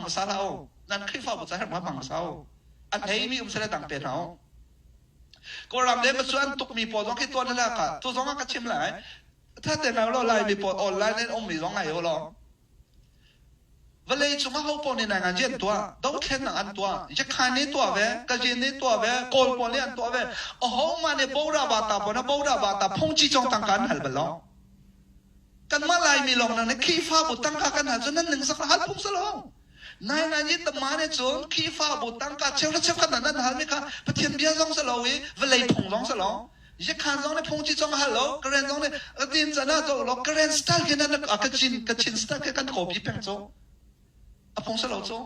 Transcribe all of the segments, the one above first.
hmang hmasa hlah u. Nan Khrihfabu ca herh hmang hmasa u. A hleimi um sile dang pe hna u. Kawlram le cu an tukmi pawl zong khi tuan na ka tu zong ah ka chim lai. Thate ngai lo Laimi pawl online in ummi zong ngai u law. Vawlei cung ah hopaoh nih nai ngan rian tuah, dothlennak an tuah, Yakhan nih tuah ve, Kazin nih tuah ve, Kawl pawl nih an tuah ve. Ahohmah nih Bora Bata pawl na Bora Bata phungci cong tangka an hal bal lo. Kanmah Laimi lawng nang nih Khrihfabu tangka kan hal cu nan ning sak hal phung si lo. Nai ngan i tama nih cun Khrihfabu tangka cheuhra cheukhat nan an halmi kha Pathian bia zong si lo i vawlei phung zong si lo. Yakhan zong nih phungci zong a hal lo, Karen zong nih tin can ah zoh lo, Karen style khi nan a Kachin Kachin style khi kan copy peng cu. A phung si lo cu.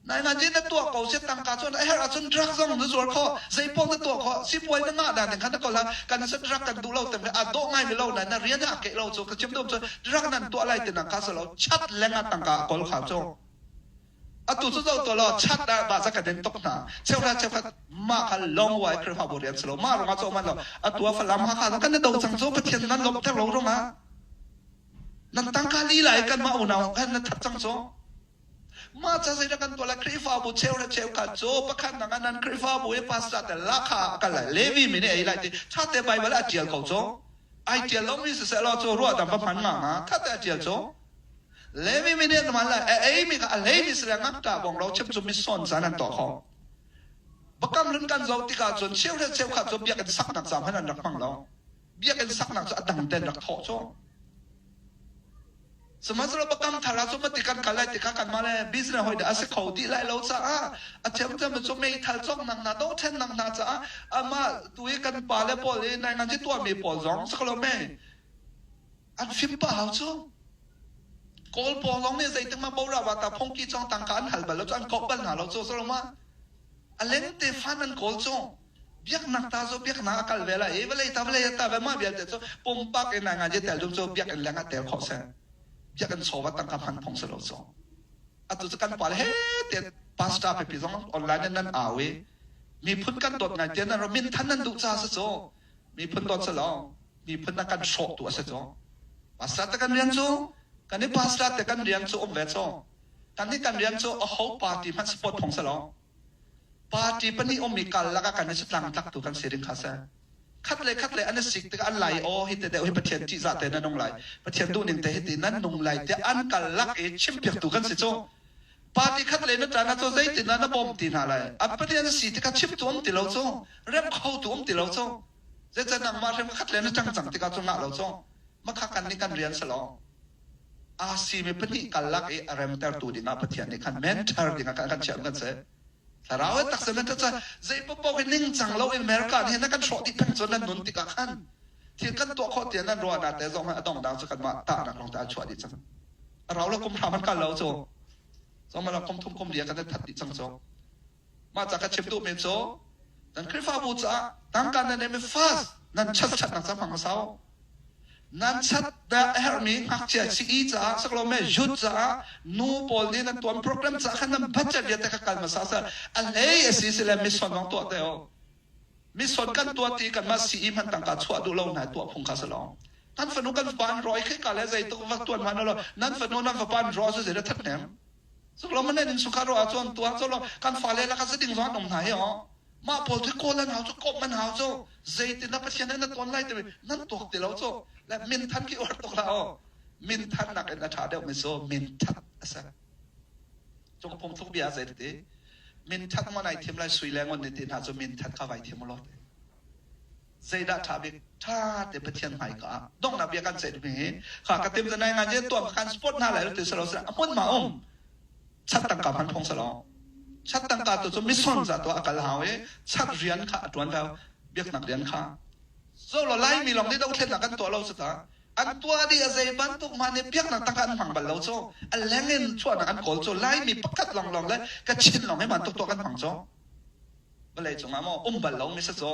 Nai ngan na tuah ko si tangka cun a herh ahcun drug zong na zuar khawh, zeipaoh na tuah khawh, sipuai na ngah dan ding kha na kawl kan sa drug kan duh lo tem a dawh ngai mi lo na na rian a keh lo cu ka chim dum cu drug nan tuah lai ti nang kha si lo chat leng ah tangka a kawl kha cu. Atu cu zoh tuah law chat ah bahza kan in tuk hna. Cheuhra cheukhat mah kha long wai Khrihfabu rian si lo. Mah ruangah cu man lo. Atu ah Falam Hakha zong kan i do cang cu Pathian nan lawmhter lo ruangah nan tangka lila i kanmah unau khan na that cang cu. Mah ca zeidah kan tuah lai Khrihfabu cheuhra cheukhat cu pakhat nak ah nan Khrihfabu i pastor te lakha a kal lai Levi mi nih ei lai ti ṭhate Baibal ah a ṭial ko cu. Ai ṭial lomi siseh law cu ruahdam va hman nga hnga ṭhate a ṭial cu. Levi mi nih an lai a ei mi kha a hlei mi si le ngakṭah bawng lo chim cu mison caan an tuah khawh. Bakam hlun kan zoh tikah cun cheuhra cheukhat cu biakinn saknak ca hmanh an rak hmang lo. Biakinn saknak cu a dang ten rak thawh cu. Sihmanhsehlaw bakam thar ah cu mati kan kal lai tikah kanmah le business hoi dah a si kho dih lai lo caah a thiamthiam cu meithal cawknak hna dohthlennak hna caah amah tu i kan pa le pawl i nai ngan ci tuahmi pawl zong si ko lo mei An fim pah hau cu. Kawl pawl zong nih zeitik mah bora vata phungki cong tangka an hal bal lo cu an kawh bal hna lo cu saloma. A lengte fan an kawl cu. Biaknak ta cu biaknak a kal ve lai i vawlei ta vawlei ta ve mah vialte cu pumpak in ngai ngai tel dum cu biakinn leng ah tel khawh seh. Biakinn chawva tangka hman phung si lo cu. Atu cu kan pa le he te pastor pipi zong online in nan au i miphun kan dawt ngai tian nan ro min than nan duh ca si cu miphun dawt si lo miphun a kan hrawhtu a si cu. Pastor te kan rian cu kan i pastor te kan rian cu um ve cu. Kan i kan rian cu a ho party hmanh support phung si lo. Party pahnih ummi kal lakah kan i tlang tlaktu kan si ding kha si. Khat le khat le an i sik tikah an lai aw hi te deuh hi Pathian ṭihzah te nan nung lai. Pathian duhning te hi ti nan nung lai tiah an kal lak i chimpiaktu kan si cu. Party khat le na ṭan ah cu zeitin dah na bawm ti hna lai. An Pathian si tikah chimtu um ti lo cu. Rem khotu um ti lo cu. Zeicah nangmah hrim khat le na ṭang cang tikah cu ngah lo cu makha kan nih kan rian si lo. Aa simi pahnih kallak i a remtertu dingah Pathian nih khan mentor dingah kan kan chiah kan si. Thlarau in taksa mentor cu zei paohpaoh hi ningcang lo in America nih hin a kan hrawh dih peng cu nan nun tikah khan thil kan tuah khawh tiah nan ruahnak te zong a dongdang cu kanmah tahnak lawng te a chuah dih cang. A rau lo kum hram an kal lo cu. Zong kum thum kum lia kan that dih cang cu. Mah ca ka chim duhmi cu nan Khrihfabu caah tangka nan neihmi fast nan chat chatnak ca hmang hmasa u. Nan chat dah a herhmi ngakchia sii caah saklome youth caah nu pawl nih nan tuan program caah khan nan budget vialte kha kal hmasa seh. A hlei a si sile mission zong tuah te u. Mission kan tuah ti kanmah sii hman tangka chuah duh lo hna tuah phung kha si lo. Nan fanu kan fapa an rawi khi ka le zeituk va tuan hman lo nan fanu nan fapa an raw cu zei dah that hnem. Cuklawm nan innchungkhar ruah ahcun tuah cu lo kan fale lakah ziding zong an um hna hi aw. Mah pawl cu kawl an hau cu komh an hau cu zeitin dah Pathian he na tawn lai timi nan tuak ti lo cu le minthan khi uar tuk hlah aw. Minthan nakin a ṭha deuhmi cu minthat a si. Cu ka phungthluk bia zei ti minthat maw nai thim lai sui le ngun ni ti hna cu minthat kha vai thim u law ti. Zeidah ṭha bik? Ṭha te Pathian hmaika ah donghnak bia kan ceih mi hi kha ka tim nai ngan je tuam kan support hna lai lo ti selo a hmun ma um chat tangka hman phong selo chat tangka tu cu mission za to a kal hau i chat rian kha a ṭuan lo biaknak rian kha zo lo lai mi lawng nih dothlennak kan tuah lo cu ta an tuah dih a zei bantuk ma nih biaknak tangka an hmang bal lo cu a leng in chuahnak an kawl cu laimi pakhat lawng lawng le ka chin lawng hi bantuk tuah kan hmang cu vawlei cungah maw um bal lo mi si cu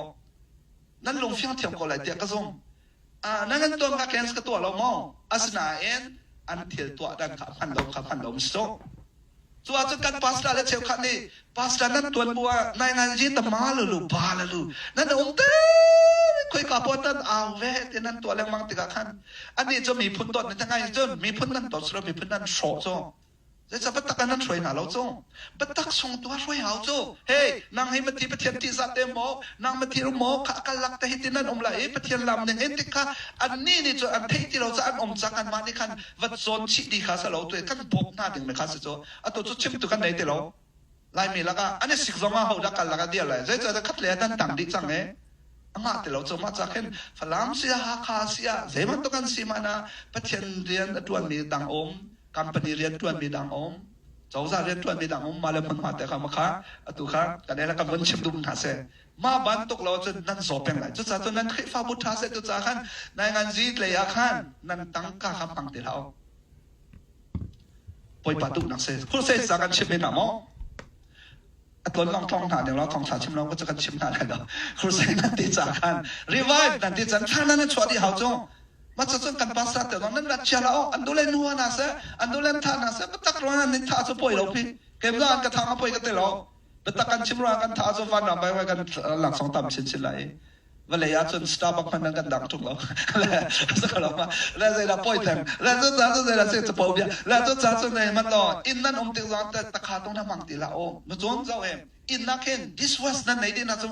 nan lung fiang thiam ko lai tiah ka zumh. Ah, nan kan tuan kha cancel ka tuah lo maw? Asinain an thil tuah dan kha hman lo kha hman lo mi si cu. Cu ahcun kan pastor le cheukhat nih pastor nan tuan bu ah nai ngan ji ta ma lu lu ba la lu nan um te khoi ka po tan au ve te nan tuah lengmang tikah khan anih cu miphun dawt nan ngai cun miphun nan dawt silo miphun nan hrawh cu. Zeicah biatak ah nan hruai hna lo cu? Biatak sung tu ah hruai hau cu. Hey, nang hi mathi Pathian ṭihzah te maw? Nang mathi rum maw? Kha kal lak te hi ti nan um lai i Pathian lam ning in tik kha annih nih cun an theih ti lo caah an um cang anmah nih khan va cawn chih dih kha si lo tu kan bawm hna ding mi kha si cu. Atu cu chimtu kan nei ti lo. Laimi lakah an i sik zong ah hodah kal lakah dir lai. Zeicahtiah khat le ah nan tang dih cang i a ngah ti lo cu mah ca khin Falam si ah Hakha si ah zei bantuk an si hmanh ah Pathian rian a ṭuanmi dang um company rian ṭuanmi dang um cozah rian ṭuanmi dang um mah le hmunhma te kha makha atu kha kan ela kan vun chim duh hna seh mah bantuk lo cun nan zaw peng lai cucaah cun nan Khrihfabu ṭha seh tu caah khan nai ngan zi lei ah khan nan tangka kha hmang ti hlah u Bawipa duhnak si crusade ca kan chim hna maw a tlawn long tlong hna ding lo thongtha chim lo cu kan chim hna lai lo crusade nan ti ca khan revive nan ti can thla nan chuah dih hau cu ma cu cun kan pastor te zong nan rat chia la an du le nu na se an du le tha na se biatak ruang nan tha cu poi lo pi kem lo an ka thang a poi ka te lo biatak kan chim ruang kan tha cu van ram bai kan laksong tam chin chin lai vawlei ah cun Starbucks hmanh nan kan dang ṭung lo. Le zeidah pawi theng. Le cu ca cu zeidah si capo bia. Le cu ca cu nei man law inn nan um tik zong takha tung na hmang ti la o. Na cun zo em inn nak hin dishwash nan nei dih na cu.